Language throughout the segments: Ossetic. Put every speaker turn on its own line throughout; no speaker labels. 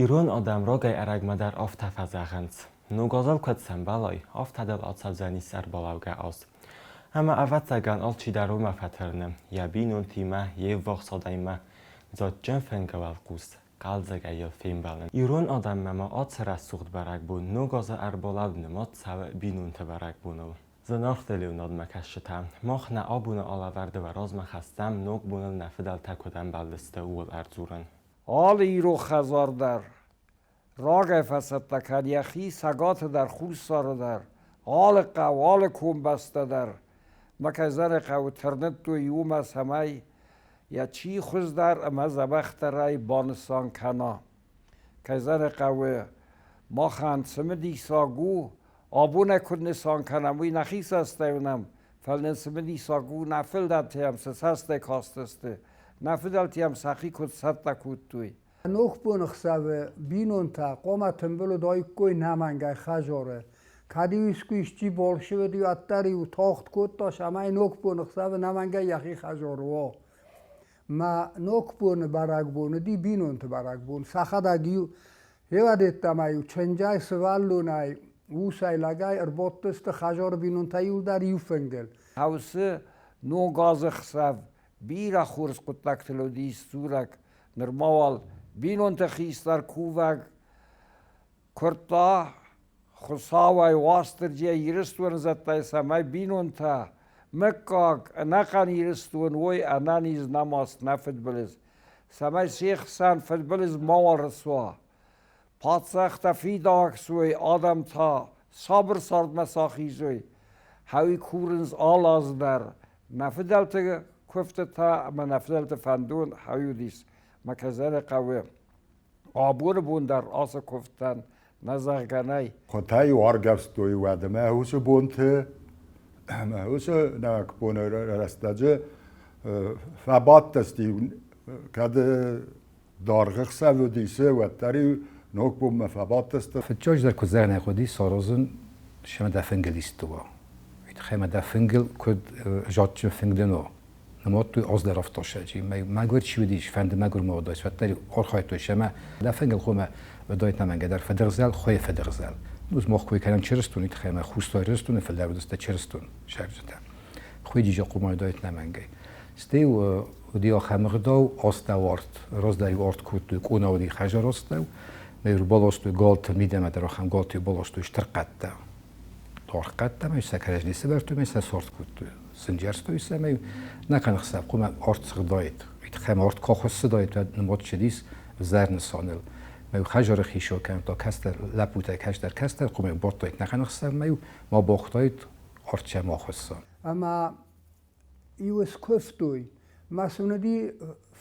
Ирон адӕм рагӕй-ӕрӕгмӕ дӕр афтӕ фӕзӕгъынц: Ног азыл куыд сӕмбӕлай, афтӕ дыл ацӕудзӕнис ӕрбалӕугӕ аз. Ӕмӕ, ӕвӕццӕгӕн, алчидӕр уымӕ фӕтырны, йӕ бинонтимӕ, йе ввахс адӕммӕ дзаджджын фынгы уӕлхъус, хъӕлдзӕгӕй йыл фембӕлын. Ирон адӕммӕ ма ацы рӕсугъд бӕрӕгбон Ног азы ӕрбалӕуд нымад цӕуы бинонты бӕрӕгбоныл. Зынаргъ телеуынадмӕ кӕсджытӕ, мах нӕ абоны алӕвӕрды уӕ размӕ хӕссӕм ног боныл нӕ фыдӕлтӕ куыд ӕмбӕлдысты, ууыл ӕрдзурын.
Алы ирон хӕдзар дӕр рагӕй фӕцӕттӕ кӕн йӕхи Цӕгаты дӕр, Хуссары дӕр, алы хъӕу, алы комбӕстӕ дӕр. Мӕ кӕй зӕры хъӕуы тырныдтой иумӕ, цӕмӕй йӕ чи хуыздӕр ӕмӕ дзӕбӕхдӕрӕй банысан кӕна. Кӕй зӕры хъӕуы, махӕн цымыдисаг у, абон ӕй куыд нысан кӕнӕм, уый нӕхи цӕстӕй уынӕм, фӕлӕ нын цымыдисаг у, нӕ фыдӕлтӕм цы цӕстӕй кастысты, нӕ фыдӕлтӕм сӕхи куыд цӕттӕ кодтой.
Ногбоны хсӕвы бинонтӕ хъуамӕ тымбыл уыдаиккой нӕмӕнгӕй хӕдзары. Кӕд-иу искуы исчи болшевик уӕддӕр-иу тагъд кодта, цӕмӕй ногбоны хсӕвы нӕмӕнгӕй йӕхи хӕдзары уа. Мӕ ногбоны бӕрӕгбон уыди бинонты бӕрӕгбон. Сӕхӕдӕг-иу йеддӕмӕ-иу чынджӕй сывӕллонӕй, усӕй, лӕгӕй ӕрбадтысты хӕдзары бинонтӕ иуылдӕр иу фынгыл.
Хӕусы Ног азы хсӕв бирӕ хорз хъуыддӕгтыл уыдис дзурӕг. Нырма уал бинонты хистӕр кувӕг куырдта Хуыцауӕй, Уастырджийӕ, Ирыстоны зӕдтӕй, цӕмӕй бинонтӕ, мыггаг, ӕнӕхъӕн Ирыстон уой ӕнӕниз, нӕмаст, нӕ фыдбылыз, цӕмӕй се хсӕн фыдбылыз мауал рцуа. Паддзӕхтӕ фидар суой, адӕм та сабыр цардмӕ сахизой. Хӕуи курынц алы аз дӕр. Нӕ фыдӕлты куывдтытӕ ӕмӕ нӕ фыдӕлты фӕндон хӕуи уыдис мӕ кӕзӕны хъӕуы. Абоны бон дӕр ацы куывдтӕн нӕ зӕгъгӕ нӕй.
Хуытӕ-иу аргӕвстой уӕдӕмӕ уыцы бонты ӕмӕ уыцы нӕуӕгбоны рӕстӕджы фӕбадтысты-иу, кӕд даргъ ӕхсӕв уыдис, уӕддӕр-иу ногбонмӕ фӕбадтысты.
Фыццаджыдӕр куыд зӕгъын хъуыди, саразын семӕ дӕ фынгыл исты уа. Уый тыххӕй ма дӕ фынгыл куыд задджын фынг дын у. Нымадтой аздӕр автосӕджы. Мӕгуыр чи уыдис, фӕнды мӕгуыр ма уыдаид, уӕддӕр архайдтой семӕ. Дӕ фынгыл хъуамӕ уыдаид нӕмӕнгӕ дӕр фыдыгъзӕл, хуыйы фыдыгъзӕл. Ну, мах кой кӕнӕм чырыстон, уый тыххӕй ӕмӕ Хуссар Ирыстоны фылдӕр уыдысты чырыстон сӕрджытӕ. Хуыйдиджы хъуамӕ уыдаид нӕмӕнгӕй. Стӕй уыди ахӕм ӕгъдау, астӕуарт, раздӕр-иу арт кодтой, къона уыди хӕзар астӕу, ӕмӕ-иу ӕрбаластой галты мидӕмӕ дӕр ахӕм галты-иу баластой стыр хъӕдтӕ. Даргъ хъӕдтӕ ӕмӕ сӕ кӕрӕдзи сӕвӕрдтой ӕмӕ сӕ сорт кодтой. Сынджӕрстой сӕ ӕмӕ нӕхъӕн ӕхсӕв хъуамӕ арт сыгъдаид. Уый тыххӕй ӕмӕ арт куы ахуыссыдаид, уӕд нымад цыдис ӕвзӕр нысаныл. Мӕ хӕдзары хицау кӕнӕ та кӕстӕр лӕппутӕй кӕстӕр кӕстӕр хъуамӕ бадтаид нӕхъӕн ӕхсӕв ӕмӕ-иу ма бахъуыдаид арт сӕм ахуысса.
Ӕмӕ иу скуывтой, ма сын уыди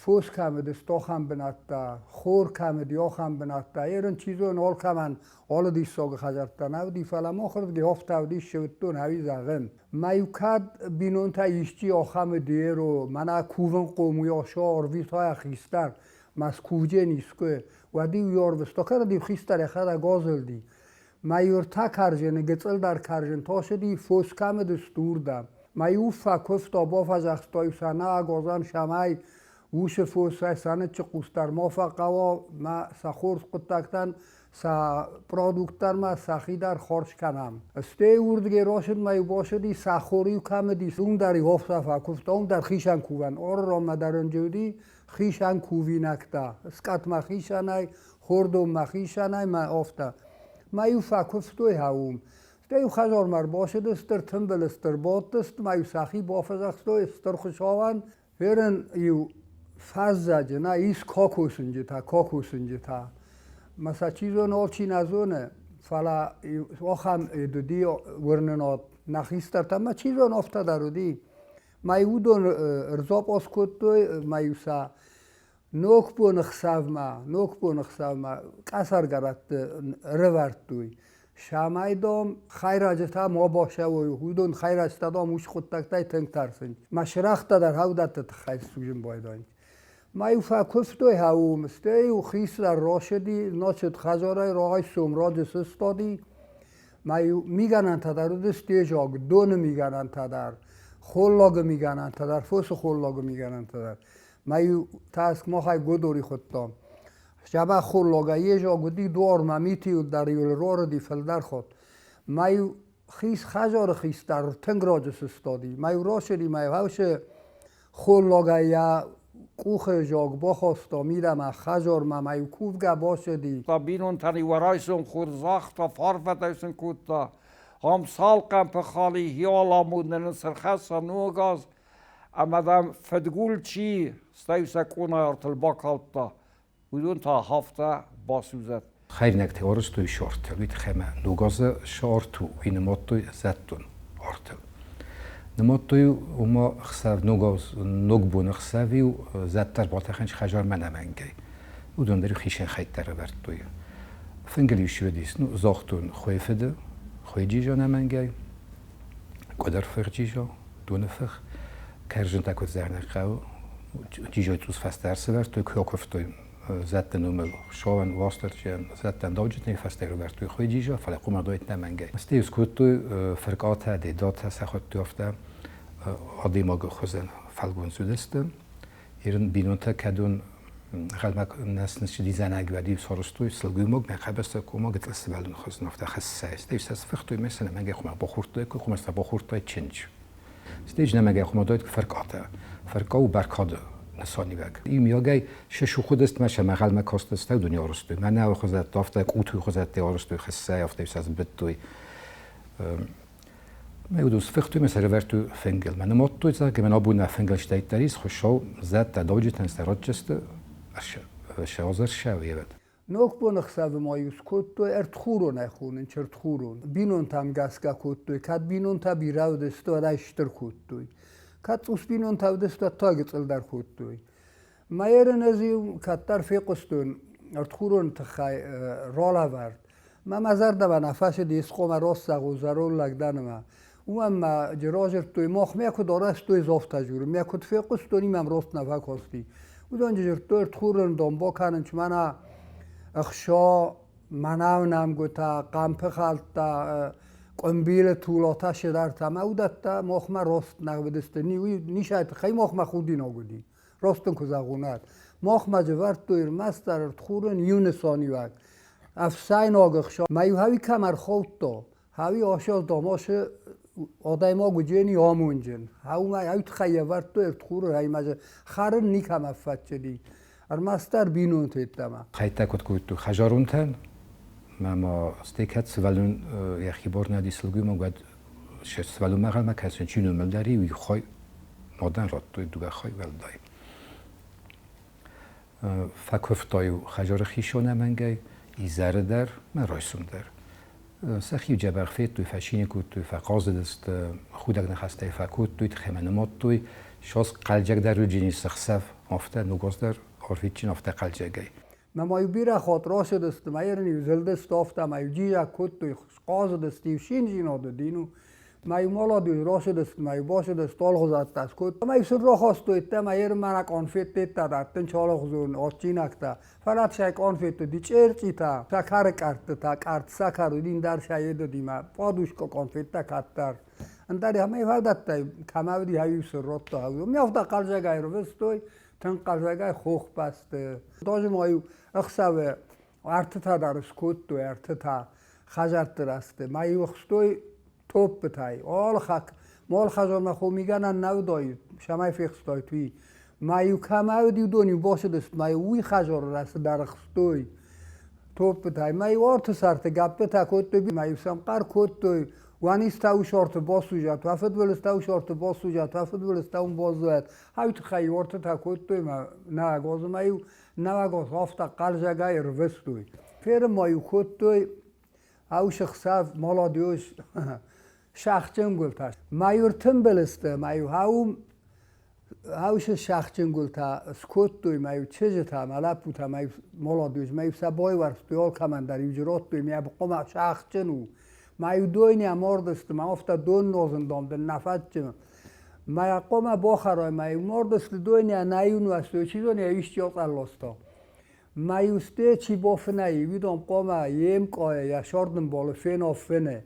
фос кӕм уыдысты, ахӕм бынӕттӕ, хор кӕм уыди, ахӕм бынӕттӕ. Ерын чи зоны, алкӕмӕн алы диссаджы хӕдзӕрттӕ нӕ уыди, фӕлӕ махырдыгӕй афтӕ уыдис, сывдтон ӕви зӕгъын. Ма-иу кӕд бинонтӕй исчи ахӕм уыди, еро, мӕнӕ кувынхъом уый асо арвита хистӕр, ма скувджен искуы, уӕд-иу ӕрвыста, кӕд-иу хистӕр йӕхӕдӕг азылди. Ма-иу ӕртӕ карзены, гыццылдӕр карзен тасыди, фос кӕм уыдысты, уырдӕм. Ма-иу фӕкуывта, бафӕдзӕхста-иу сӕ нӕ агозӕн, цӕмӕй усы фосӕй сӕныччы хъус дӕр ма фӕхъӕуа, ма сӕ хорз хъуыддӕгтӕн сӕ продукттӕн ма сӕхи дӕр хорз кӕнӕм. Стӕй уырдыгӕй рацыдмӕ-иу бацыди, сӕ хор-иу кӕм уыдис, уым дӕр-иу афтӕ фӕкуывта, уым дӕр хицӕн кувӕн. Ӕрыронмӕ дӕр ын уыди хицӕн кувинӕгтӕ, скъӕтмӕ хицӕнӕй, хордонмӕ хицӕнӕй мӕ афтӕ. Ма-иу фӕкуывтой уым. Стӕй-иу хӕдзармӕ ӕрбацыдысты, стыр тымбыл стыр бадтысты, ма-иу сӕхи бафӕдзӕхстой стыр Хуыцауӕн. Ферын-иу фӕззӕджы, нӕ ис кокосынджытӕ, кокосынджытӕ. Ма сӕ чи зоны, алчи нӕ зоны, фӕлӕ ахӕм уыди уырнынад нӕ хистӕртӕ, ма чи зоны, афтӕ дӕр уыди. Ма-иу уыдон ӕрзапъос кодтой, ма-иу сӕ Ногбоны хсӕвмӕ, ногбоны хсӕвмӕ къӕсӕргӕрӕтты ӕрӕвӕрдтой. Цӕмӕй, дам, хӕйрӕджытӕ ма басӕуой, уыдон хӕйрӕджытӕ, дам, ус хъуыддӕгтӕй тынг тӕрсынц. Мӕ сырӕгътӕ дӕр хӕудӕтты тыххӕй судзын байдайынц. Ма-иу фӕкуывтой хӕуым, стӕй-иу хистӕр рацыди, нацыд хӕдзарӕй райсом раджы сыстади, ма-иу мигӕнӕнтӕ дӕр уыдысты заг, доны мигӕнӕнтӕ дӕр, холлагы мигӕнӕнтӕ дӕр, фосы холлагы мигӕнӕнтӕ дӕр. Ма-иу таск махӕй годори хуыдтам. Дзӕбӕх холлагӕй езаг уыди, дуармӕ мит-иу дӕр-иу ӕруарыди фылдӕр хатт. Мӕ-иу хӕдзары хистӕр тынг раджы сыстади. Мӕ-иу рацыди, мӕ-иу хӕсы холлагӕй йӕ къухы заг бахаста мидӕмӕ хӕдзармӕ, мӕ-иу кувгӕ бацыди.
Бинонтӕн-иу райсом хур загъта, фарфӕтӕ сын кодта. Ам цал хъӕмпы хали хиаламуднӕн цы рхӕсса ног аз, ӕмӕ, дам, фыдгул чи, стӕй сӕ къонайы артыл бакалдта, уыдон та афтӕ басудзӕд.
Хӕринӕгтӕ арӕзтой сортыл, уый тыххӕй ӕмӕ ног азы сорт у, уый нымадтой зӕдтон артыл. Нымадтой уымӕ хсӕв ног аз, ногбоны хсӕв-иу зӕдтӕ ӕрбатӕхынц хӕдзармӕ ӕнӕмӕнгӕй. Уыдон дӕр-иу хицӕн хӕйттӕ ӕрӕвӕрдтой. Фынгыл-иу ссыдис, ну, загътон, хуыйы фыды, хуыйы джиза ӕнӕмӕнгӕй, къуыдырфых джиза, доны фых, кӕрзынтӕ куыд зӕгъын хъӕуы, джизойы цъус фӕстӕ ӕрцӕвӕрдтой, куы акуывтой зӕдты номыл Шован Уастырджийӕн, зӕдтӕн дауджытӕй фӕстӕ ӕрӕвӕрдтой хуыйы джиза, фӕлӕ хъуымадойт нӕмӕнгӕй. Стӕй скодтой фыркъатӕ, дедатӕ сӕ хуыдтой афтӕ адӕймагы хуызӕн фӕлгонц уыдысты. Ирын бинонтӕ кӕдон гъӕлмӕ нӕ зӕнӕг уӕд-иу сарӕзтой сылгоймаг мӕ хъӕбысы комаг гыццыл сывӕллон хуызӕн афтӕ хӕссӕй. Стӕй сӕ сфыхтой мӕ сӕ нӕмӕнгӕй хъуамӕ бахордтой, хъуамӕ сӕ бахордтой чындз. Стӕй нӕмӕнгӕй хъуамӕ уыдаид фыркъатӕ. Фыркъа у бӕркады нысаниуӕг. Иумиагӕй сӕ сухуыдыст мӕ сӕ мӕгъӕлмӕ кастысты уыдоны арӕзтой. Мӕнӕуы хуызӕттӕ, афтӕ къутуйы хуызӕттӕ арӕзтой хӕссӕй, афтӕ сӕ сбыдтой. Мӕ уыдон сфыхтой мӕ сӕрӕвӕрдтой фынгыл. Мӕ нымадтой, зӕгъгӕ, мӕн абон нӕ фынгыл стӕйддӕр ис, Хуыцау зӕдтӕ дауджытӕн сӕ ратджысты, сӕ азӕрсӕвӕд.
Ногбоны хсӕвы ма-иу скодтой ӕртхуронӕй хонын чыртхурон. Бинонтӕм гӕсгӕ кодтой, кӕд бинонтӕ бирӕ уыдысты, уӕд ӕй стыр кодтой. Кӕд цъус бинонтӕ уыдысты, уӕд та гыццылдӕр кодтой. Майерӕн ӕз-иу кӕддӕр фехъуыстон ӕртхуроны тыххӕй ралӕвӕрд. Мӕ мӕ зӕрдӕмӕ нӕ фӕцыди исхъомӕ россагъу зӕронд лӕг дӕн ӕмӕ уымӕн мӕ радзырдтой, махмӕ куыд арӕзтой зофтӕ дзурын, мӕ куыд фехъуыстон, имӕм рост нӕ фӕкасти. Уыдон дзырдтой ӕртхурон дон бакӕнын, мӕнӕ ӕхсӕ, мӕнӕу нӕмгуытӕ, хъӕмпы хӕлттӕ, къуымбилы тулатӕ седӕртӕ ӕмӕ уыдӕттӕ махмӕ рост нӕ уыдысты. Нисӕй тыххӕй махмӕ худинаг уыди. Рост ын куы зӕгъон, уӕд. Махмӕ дзы ӕрмӕстдӕр ӕртхурын иу нысаниуӕг. Ӕфсӕйнаг ӕхсӕ ма-иу хауи кӕм ӕрхаудта, хауи асӕз дамасы адӕймаг уыджени амонджын. Хаума ау тыххӕй ӕвӕрдтой ӕртхуры ӕмӕ дзы хӕрын никӕмӕ фӕтчыди. Ӕрмӕстдӕр бинонты йеддӕмӕ.
Хӕйттӕ куыд кодтой хӕдзаронтӕн, ӕмӕ ма стӕй кӕд сывӕллон йӕхи бар нӕ уыди сылгоймаг, уӕд сывӕллонмӕ ӕнхъӕлмӕ кӕсын чи номылдари, уый хай мадӕн радтой дыууӕ хай уӕлдай. Фӕкуывта-иу хӕдзары хисон ӕмӕнгӕй, изӕры дӕр мӕ райсом дӕр. Сӕхи дзӕбӕх федтой, фӕцин кодтой, фӕхъазыдысты, худӕг ныхӕстӕй фӕкодтой, тыххӕй мӕ нымадтой. Сос хъӕлдзӕгдӕр уыди цы хсӕв, афтӕ ногаз дӕр арвитджын афтӕ хъӕлдзӕгӕй.
Мӕ ма-иу бирӕ хатт рацыдысты, мӕ иу зылдысты афтӕ, ӕмӕ-иу джизӕг кодтой, схъазыдысты-иу шинжинад уыди, ну, ма-иу маладиу рацыдысты, ма-иу бацыдысты, алгъуызӕттӕ скодтой. Ӕмӕ-иу сын рахастой, ӕмӕ мӕнӕ къонфеттӕ дӕттын алыгъуызон адджинӕгтӕ. Фӕлӕ сӕ къонфетты уыди чъерчъитӕ, сӕкӕры къӕрттытӕ, къӕртт сӕкӕр уыди, ӕндӕр сӕ йед уыди мӕ падушка къонфеттӕ кӕддӕр. Ӕндӕр ӕмӕ фадӕттӕй кӕмӕ уыди, ау-иу сын радта. Уым афтӕ хъӕлдзӕгӕй рвыстой, тынг хъӕлдзӕгӕй хохбӕсты. Даже ма-иу ӕхсӕвы ӕртытӕ дӕр скодтой, ӕртытӕ хӕдзӕртты рӕзты. Ма-иу ӕхстой топпытӕй. Алы мол хӕдзармӕ хомигӕнӕн нӕ уыдаид, цӕмӕй фехстаид, уый. Ма-иу кӕмӕ уыд, уыдон-иу бацыдысты, ма-иу уый хӕдзары рӕзты дӕр ӕхстой топпытӕй. Ма-иу арты сӕрты гӕппытӕ кодтой, ма-иу сӕм хъӕр кодтой, Уанистӕ усорты басузӕт, уӕ фыдбылызтӕ усорты басузӕт, уӕ фыдбылызтӕ уым баззайӕт. Ай тыххӕй ортытӕ кодтой мӕ нӕуӕгоз ӕмӕ-иу нӕуӕгоз афтӕ хъӕлдзӕгӕй ӕрвыстой. Ферын ма-иу кодтой ӕусы хсӕв молодежь сахджынгуылтӕ. Ма-иу ӕртымбыл сты, ма-иу хауым ӕусы сахджынгуылтӕ скодтой, ма-иу чызджытӕ ӕмӕ лӕппутӕ, ма-иу молодежь, ма-иу сӕ байуӕрстой алкӕмӕн дӕр-иу джыродтой, ме хъуымӕ сахджын у. Ма-иу дойны амардысты, ма афтӕ дон нозын дам дын нӕ фӕтчы. Ма хъуамӕ бахӕрай, ма-иу мардысты дойны, нӕ-иу нуӕзтой, чи зоны, исчи ацъӕлласта. Ма-иу сте чи бафынӕй, уыдон хъуамӕ йе мкъайӕ йӕ сӕрдынбалы фена фыны.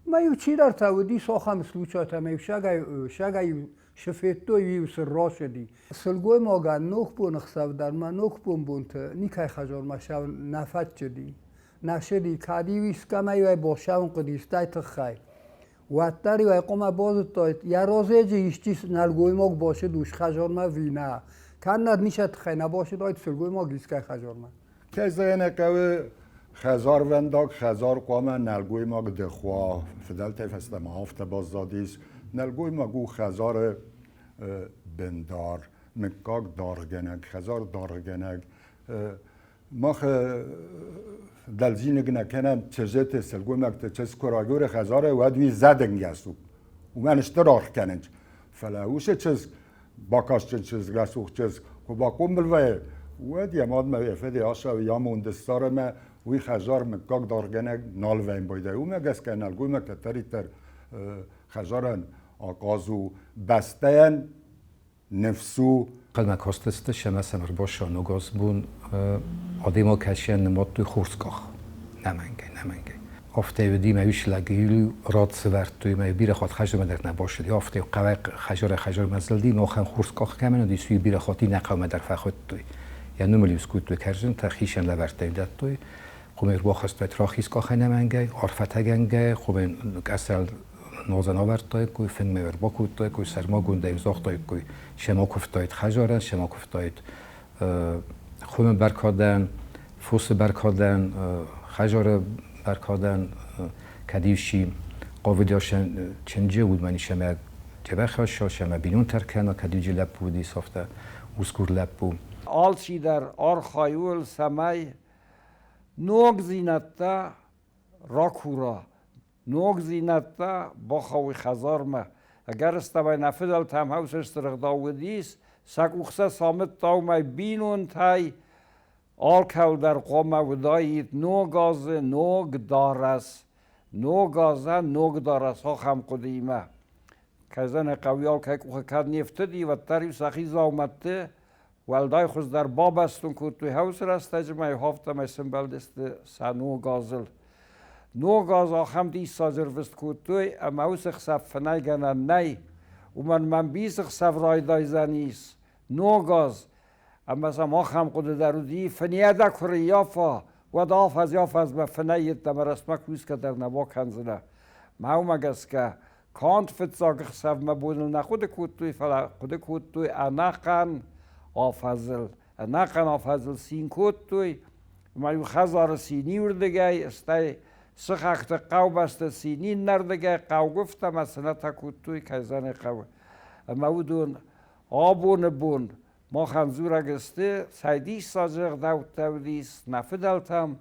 Ма-иу чидӕртӕ уыдис ахӕм случайтӕ, ӕмӕ-иу сагӕй-иу Шы федтой, уый сын рацыди. Сылгоймагӕн ногбоны хсӕв дӕр ма ногбон бонты никӕй хӕдзармӕ цӕуын нӕ фӕтчыди. Нӕ цыди, кӕд-иу искӕмӕй бацӕуын хъуыди истӕй тыххӕй, уӕддӕр-иу ӕй хъуамӕ базыдтаид, йӕ розӕджы исчи нӕлгоймаг бацыд ус хӕдзармӕ ӕви нӕ. Кӕннӕд ницӕй тыххӕй нӕ бацыдаид сылгоймаг искӕй хӕдзармӕ.
Кӕй зӕгъын ӕй хъӕуы, хӕдзарвӕндаг хӕдзар хъуамӕ нӕлгоймаг дых уа. Фыдӕлтӕй фӕстӕмӕ афтӕ баззадис. Нӕлгоймаг у хӕдзары бындар, мыггаг даргъгӕнӕг, хӕдзар даргъгӕнӕг. Мах дӕлдзиныг нӕ кӕнӕм чызджыты, сылгоймӕгты чызг куы райгуыры хӕдзары, уӕд уый зӕдынгӕс у. Уымӕн стыр аргъ кӕнынц. Фӕлӕ уыцы чызг бакастджын чызг, рӕсугъд чызг куы бахъомыл вӕййы, уӕд йӕ мадмӕ йӕ фыд йӕ асӕуы йӕ амонды ссары ӕмӕ уый хӕдзар мыггаг даргъгӕнӕг нал вӕййын байдайы. Уымӕ гӕсгӕ нӕлгоймаг кӕддӕриддӕр хӕдзарӕн ахъаз у, бӕстӕйӕн ныфс у.
Хъӕдмӕ кастысты сӕмӕ сӕм ӕрбассау ногаз бон адӕймаг кӕсӕн нымадтой хорз къах. Нӕмӕнгӕй, нӕмӕнгӕй. Афтӕ уыди, мӕ ус лӕг иу рад сӕвӕрдтой, мӕ бирӕ хатт хӕдзармӕ дӕр нӕ бацыди. Афтӕ хъӕуӕй хӕдзарӕй-хӕдзармӕ зылди, махӕн хорз къах кӕмӕн уыдис, уый бирӕ хатт иннӕ хъӕумӕ дӕр фӕхуыдтой. Йӕ номыл-иу скодтой кӕрдзынтӕ, хицӕн лӕвӕрттӕ-иу дӕттой. Хъуымӕ ӕрбахастой рахиз къахӕй нӕмӕнгӕй, арфӕтӕгӕнгӕ, хъуымӕ къӕсӕл нозӕн авӕрдтаиккой, фынгмӕ ӕрбакодтаиккой, сӕрмагондӕй загътаиккой, семӕ куывтаид хӕдзарӕн, семӕ куывтаид хуымы бӕркадӕн, фосы бӕркадӕн, хӕдзары бӕркадӕн, кӕд исчи хъавыдиасӕн чынджы, уыдмӕ нисӕмӕ дзӕбӕх сӕмӕ бинонтӕ ӕркӕна, кӕд иджы лӕппу уыдис, афтӕ усгур лӕппу.
Алчидӕр архайуыл, цӕмӕй ногдзинӕдтӕ ракура, ногдзинӕдтӕ бахауй хӕдзармӕ. Ӕгӕрыстӕмӕй нӕ фыдӕлтӕм хӕусӕсты ӕгъдау уыдис, сӕ къух сӕ самыдта уымӕй бинонтӕй алкӕуыл дӕр хъуамӕ уыдаид ног азы ног дарӕс, ног азӕн ног дарӕс ахӕм хъуыдыимӕ. Кӕй зӕгъын ӕй хъӕуы, алкӕй къухы кӕд не фтыди, уӕддӕр-иу сӕхи дзаумӕтты уӕлдай хуыздӕр бабӕстон кодтой хӕусы рӕстӕджы ма иу афтӕмӕй сӕмбӕлдысты сӕ ног азыл. Ног аз ахӕм диссаджы рвыст кодтой, ӕмӕ уыцы хсӕв фынӕйгӕнӕн нӕй. Уымӕн мӕм бисы хсӕв райдайдзӕнис ног аз, ӕмӕ сӕм ахӕм хъуыды дӕр уыди, фынӕйӕ дӕ куы рыййафа, уӕд афӕдз-афӕдзмӕ фынӕй йеддӕмӕ рӕстмӕ кусгӕ дӕр нӕ бакӕндзынӕ. Мӕ уымӕ гӕсгӕ канд фыццаг ӕхсӕвмӕ боныл нӕ хъуыды кодтой, фӕлӕ хъуыды кодтой ӕнӕхъӕн афӕдзыл. Ӕнӕхъӕн афӕдзыл цин кодтой, ӕмӕ иу хӕдзары цин иуырдыгӕй, стӕй сыхӕгты хъӕубӕсты цин иннӕрдыгӕй, хъӕугуывтӕ ӕмӕ цынӕтӕ кодтой, кӕй зӕгъын ӕй хъӕуы. Ӕмӕ уыдон абоны бон махӕн дзурӕг сты, цӕй диссаджы ӕгъдӕуттӕ уыдис нӕ фыдӕлтӕм.